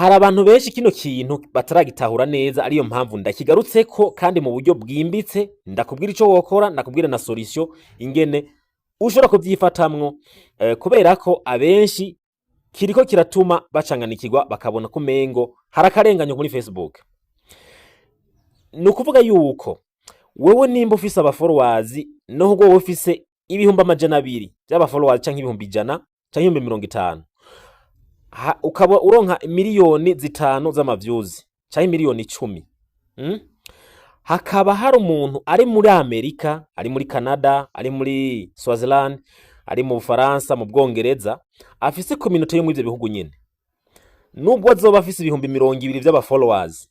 Hari abantu benshi kino kintu bataragitahura neza, ariyo mpamvu ndakigarutseko kandi mu buryo bwimbitse. Ndakubwira ico wokora, ndakubwira na solution ingene ushobora kuvyifatamwo, kubera ko abenshi kiriko kiratuma bacanganikirwa, bakabona ko umengo hari akarenganyo muri Facebook. Ni ukuvuga yuko wewe nimba ufise aba followers, noho wowe ufise 200,000 vy'aba followers canke 100,000 canke 50,000, ukaba uronka 5 miliyoni z'ama views canke 10 miliyoni? Hakaba hari umuntu ari muri Amerika, ari muri Canada, ari muri Swaziland, ari mu Bufaransa, mu Bwongereza, afise communauté yo muri ivyo bihugu nyene, nubwo azoba afise 20,000 vy'aba followers,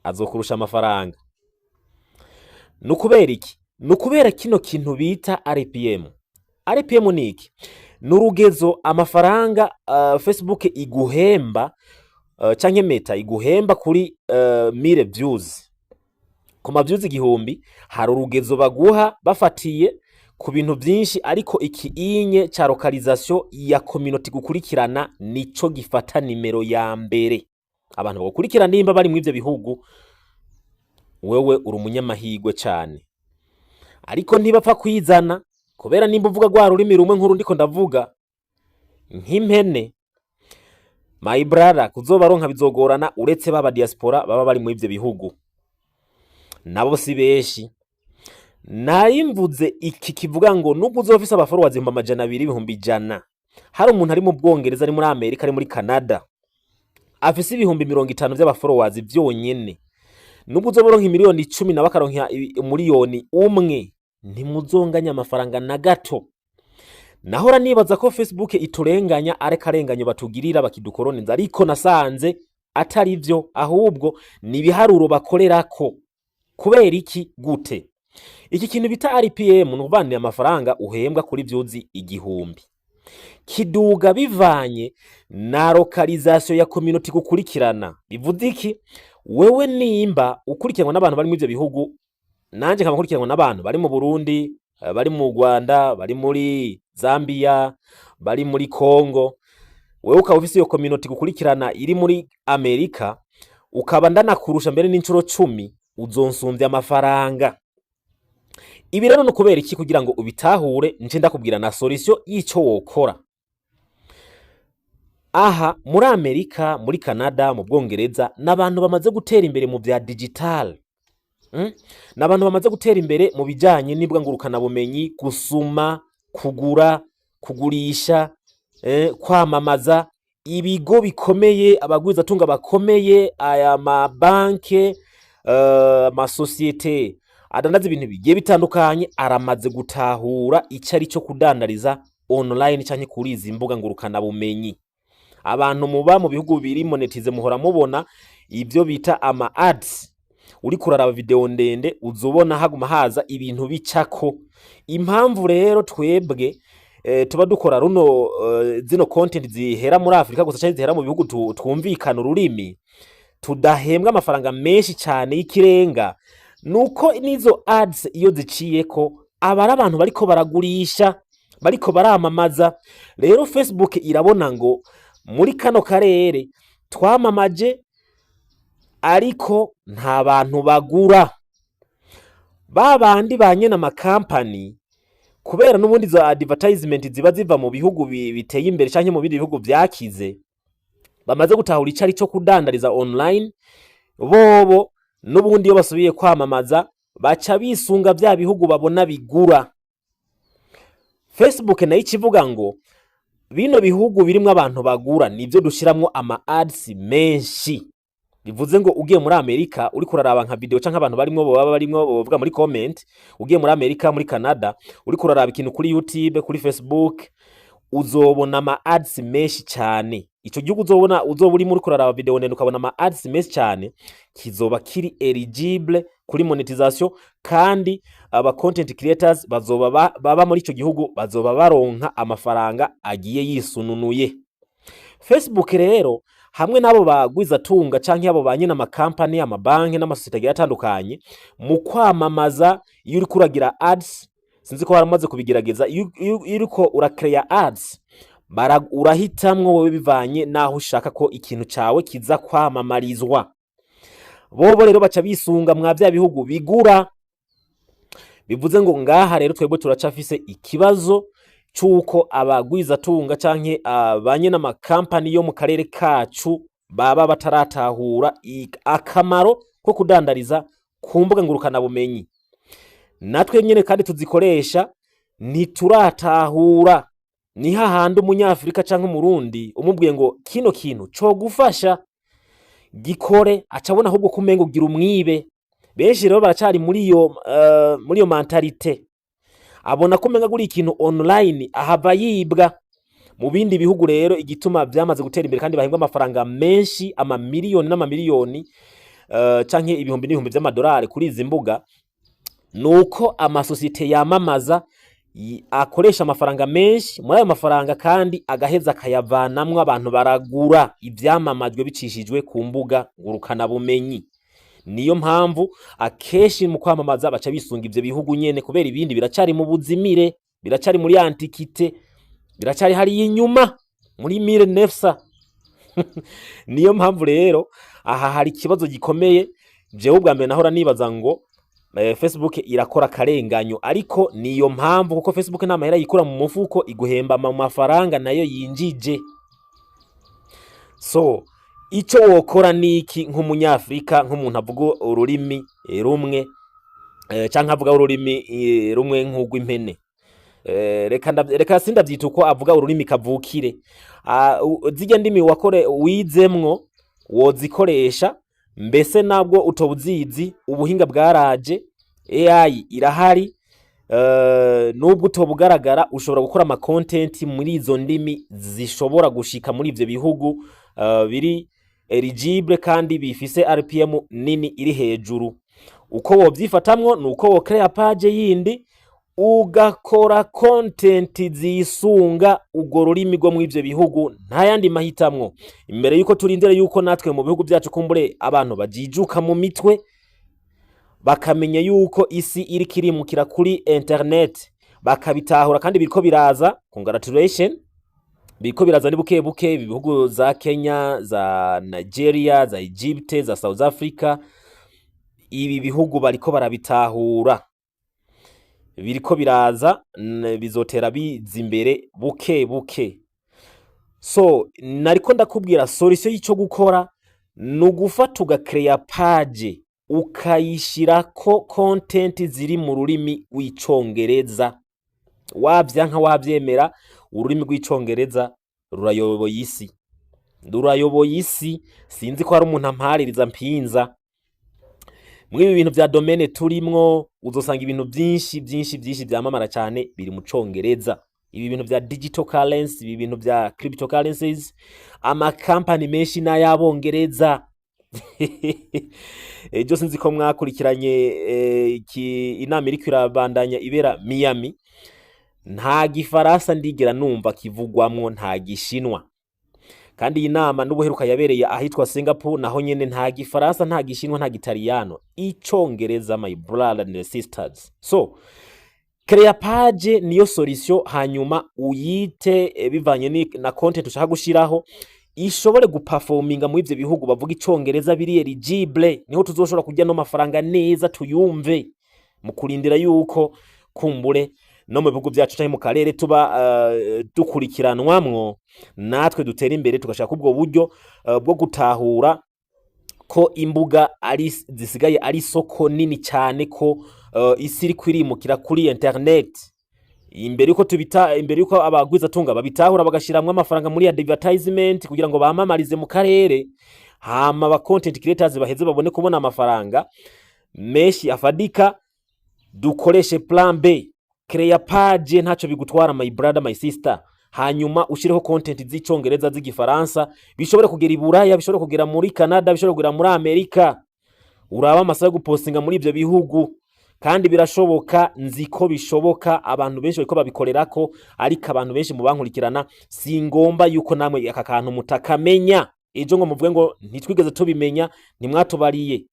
azokurusha amafaranga. Ni ukubera iki? Ni ukubera kino kintu bita RPM. RPM ni iki? Ni urugezo amafaranga Facebook iguhemba, canke Meta iguhemba kuri mille views. Ku ma views 1000 hari urugezo baguha bafatiye ku bintu vyinshi, ariko iki inye ca localisation ya community gukurikirana nico gifata nimero ya mbere. Abantu bagukurikirana nimba bari muri ivyo bihugu, wewe uri umunyamahirwe cane, ariko ntibapfa kwizana, kubera nimba uvuga rwa rurimi rumwe nkuru ndiko ndavuga nk'impene, my brother, kuzobaronka bizogorana, uretse baba diaspora baba bari muri ivyo bihugu, nabo si benshi. Narimvuze iki kivuga ngo nubwo uzoba ufise aba followers 200,000, 100,000, hari umuntu ari mu Bwongereza, ari muri Amerika, ari muri Canada, afise 50,000 vy'aba followers vyonyene, nubwo uzoba uronka 10 miliyoni nawe akaronka 1 miliyoni, ntimuzonganya amafaranga na gato. Nahora nibaza ko Facebook iturenganya, ariko arenganyo batugirira bakidukoroniza, ariko nasanze atari vyo, ahubwo ni ibiharuro bakorerako. Kubera iki? Gute? Iki kintu bita RPM, ni ukuvanira amafaranga uhembwa kuri views 1000, kiduga bivanye na localisation ya community gukurikirana. Bivuze iki? Wewe nimba ukurikiranwa n'abantu bari muri ivyo bihugu, nanje nkaba nkurikiranwa n'abantu bari mu Burundi, bari mu Rwanda, bari muri Zambia, bari muri Congo, wewe ukaba ufise iyo community gukurikirana iri muri Amerika, ukaba ndanakurusha mbere n'incuro 10, uzonsumvya amafaranga. Ibi rero ni ukubera iki? Kugira ngo ubitahure, nce ndakubwira na solution y'ico wokora. Aha muri Amerika, muri Canada, mu Bwongereza, n'abantu bamaze gutera imbere mu vya digital, N'abantu bamaze gutera imbere mu bijanye n'imbuga ngurukanabumenyi, gusuma, kugura, kugurisha, kwamamaza. Ibigo bikomeye, abagwizatunga bakomeye, aya mabanke, amasosiyete adandaza ibintu bigiye bitandukanye, aramaze gutahura ico ari cyo kudandariza online canke kuri izi mbuga ngurukanabumenyi. Abantu muba mu bihugu biri monétisé muhora mubona ivyo bita ama ads. Uriko uraraba video ndende, uzobona haguma haza ibintu bicako. Impamvu rero twebwe tuba dukora runo zino content zihera muri Afrika gusa canke zihera mu bihugu twumvikana ururimi, tudahembwa amafaranga menshi cane y'ikirenga, nuko nizo ads iyo ziciyeko aba ari abantu bariko baragurisha, bariko baramamaza. Rero Facebook irabona ngo muri kano karere twamamaje, ariko nta bantu bagura. Ba bandi ba nyene amakampani, kubera n'ubundi izo advertisement ziba ziva mu bihugu biteye imbere canke mu bindi bihugu vyakize, bamaze gutahura ico ari cyo kudandariza online, bobo n'ubundi iyo basubiye kwamamaza baca bisunga vya bihugu babona bigura. Facebook nayo ikivuga ngo bino bihugu birimwo abantu bagura nivyo dushiramwo ama ads menshi. Bivuze ngo ugiye muri Amerika uriko uraraba nka video, canke abantu barimwo boba barimwo bovuga muri comment, ugiye muri Amerika, muri Canada, uriko uraraba ikintu kuri YouTube, kuri Facebook, uzobona ama ads menshi cyane. Ico gihugu uzobona, uzoba urimo uriko uraraba video ndende ukabona ama ads menshi cyane, kizoba kiri eligible kuri monetization, kandi aba content creators bazoba baba muri ico gihugu bazoba baronka amafaranga agiye yisununuye. Facebook rero hamwe n'abo bagwizatunga canke abo ba nyene amakampani, amabanki n'amasosiyete agiye atandukanye mu kwamamaza, iyo uriko uragira ads, sinzi ko waramaze kubigerageza, iyo uriko urakereya ads Urahitamwo wowe bivanye n'aho ushaka ko ikintu cawe kiza kwamamarizwa. Bobo rero baca bisunga mwa vya bihugu bigura. Bivuze ngo ngaha rero twebwe turacafise ikibazo c'uko abagwizatunga canke abanye n'amakampani yo mu karere kacu baba bataratahura akamaro ko kudandariza ku mbuga ngurukanabumenyi. Natwe nyene kandi tuzikoresha ntituratahura. Ni hahandi Umunyafurika canke Umurundi umubwiye ngo kino kintu cogufasha, gikore, acabona ahubwo ko umenga ugira umwibe. Benshi rero baracari muri iyo mentalité, abona ko umenga guri ikintu online ahava yibwa. Mu bindi bihugu rero, igituma vyamaze gutera imbere kandi bahembwa amafaranga menshi, amamiliyoni n'amamiliyoni, canke ibihumbi n'ibihumbi vy'amadolari kuri izi mbuga, nuko amasosiyete yamamaza akoresha amafaranga menshi. Muri ayo mafaranga kandi agaheza akayavanamwo abantu baragura ivyamamajwe bicishijwe ku mbuga ngurukanabumenyi. Niyo mpamvu akenshi mu kwamamaza baca bisunga ivyo bihugu nyene, kubera ibindi biracari mu buzimire, biracari muri antiquité, biracari hariya inyuma muri 1900. Niyo mpamvu rero aha hari ikibazo gikomeye. Jewe ubwa mbere nahora nibaza ngo Facebook irakora akarenganyo, ariko niyo mpamvu, kuko Facebook nta mahera yikura mu mufuko, iguhemba mu mafaranga nayo yinjije. So ico wokora niki nk'Umunyafrika, nk'umuntu avuga ururimi rumwe, canke avuga ururimi rumwe nk'urw'impene? Reka sindavyita uko, avuga ururimi kavukire. Zirya ndimi wakore wizemwo wozikoresha, mbese nabwo utobuzizi, ubuhinga bwaraje, AI irahari. Nubwo utobugaragara, ushobora gukora ama content muri izo ndimi zishobora gushika muri ivyo bihugu biri eligible kandi bifise RPM nini iri hejuru. Uko wovyifatamwo nuko wo créa page yindi, ugakora content zisunga urwo rurimi rwo muri ivyo bihugu. Nta yandi mahitamwo imbere yuko turindira yuko natwe mu bihugu vyacu kumbure abantu bajijuka mu mitwe, bakamenya yuko isi iriko irimukira kuri internet, bakabitahura. Kandi biriko biraza, congratulation, biriko biraza ni buke buke. Ibi bihugu za Kenya, za Nigeria, za Egypte, za South Africa, ibi bihugu bariko barabitahura, biriko biraza, bizotera biza imbere buke buke. So nariko ndakubwira solution y'ico gukora ni ugufata uga créa page, ukayishirako content ziri mu rurimi rw'Icongereza. Wavyanka wavyemera, ururimi rw'Icongereza rurayoboye isi, rurayoboye isi. Sinzi ko hari umuntu ampaririza mpinza. Muri ibi bintu vya domaine turimwo, uzosanga ibintu vyinshi vyinshi vyinshi vyamamara cyane biri mu Congereza. Ibi bintu vya digital currency, ibi bintu vya cryptocurrencies, amakampani menshi n'ay'Abongereza. Ejo sinzi ko mwakurikiranye inama iriko irabandanya ibera Miami. Nta Gifaransa ndigera numva kivugwamwo, nta Gishinwa. Kandi iyi nama n'ubuheruka yabereye ahitwa Singapore, naho nyene nta Gifaransa, nta Gishinwa, nta Gitaliyano, Icongereza, my brother and sisters. So créa page niyo solution, hanyuma uyite bivanye na content ushaka gushiraho, ishobore guperforminga muri ivyo bihugu bavuga Icongereza biri eligible. Niho tuzoshobora kurya no mafaranga neza tuyumve, mu kurindira yuko kumbure no mu bihugu byacu canke mu karere tuba dukurikiranwamwo natwe dutera imbere, tugashaka ubwo buryo bwo gutahura ko imbuga ari zisigaye ari isoko nini cyane, ko isi iriko irimukira kuri internet. Imbere yuko tubita, imbere yuko abagwizatunga babitahura, bagashiramwo amafaranga muri advertisement kugira ngo bamamarize mu karere, hama aba content creators baheze babone kubona amafaranga menshi afadika, dukoreshe plan B. Créa page, ntaco bigutwara, my brother, my sister, hanyuma ushireho content z'Icongereza, z'Igifaransa, bishobore kugera i Buraya, bishobore kugera muri Canada, bishobore kugera muri Amerika. Uraba amasaha yo gupostinga muri ivyo bihugu, kandi birashoboka, nzi ko bishoboka. Abantu benshi bariko babikorerako, ariko abantu benshi mu bankurikirana, singomba yuko namwe aka kantu mutakamenya ejo ngo muvuge ngo ntitwigeze tubimenya, ntimwatubariye.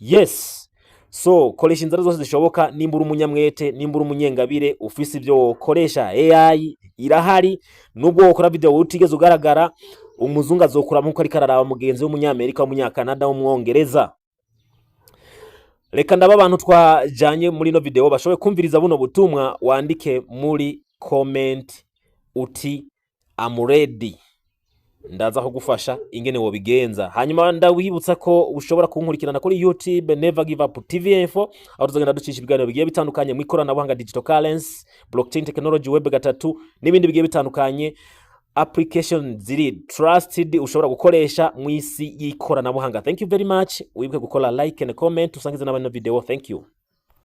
Yes, So koresha inzira zose zishoboka. Nimba uri umunyamwete, nimba uri umunyengabire, ufise ibyo wokoresha, AI irahari. Nubwo wokora video utigeze ugaragara, umuzungu azokura nkuko ariko araraba mugenzi w'Umunyamerika, w'Umunyakanada, w'Umwongereza. Reka ndaba abantu twajanye muri ino video bashoboye kumviriza buno butumwa. Wandike muri comment uti "I'm ready", ndaza kugufasha ingene wobigenza. Hanyuma ndawibutsa ko ushobora kunkurikirana kuri YouTube, Never Give Up TV Info, aho tuzagenda ducisha ibiganiro bigiye bitandukanye mu ikoranabuhanga, digital currency, blockchain technology, web 3 n'ibindi bigiye bitandukanye, application ziri trusted ushobora gukoresha mu isi y'ikoranabuhanga. Thank you very much. Wibuke gukora like and comment, usangize n'abandi video. Thank you.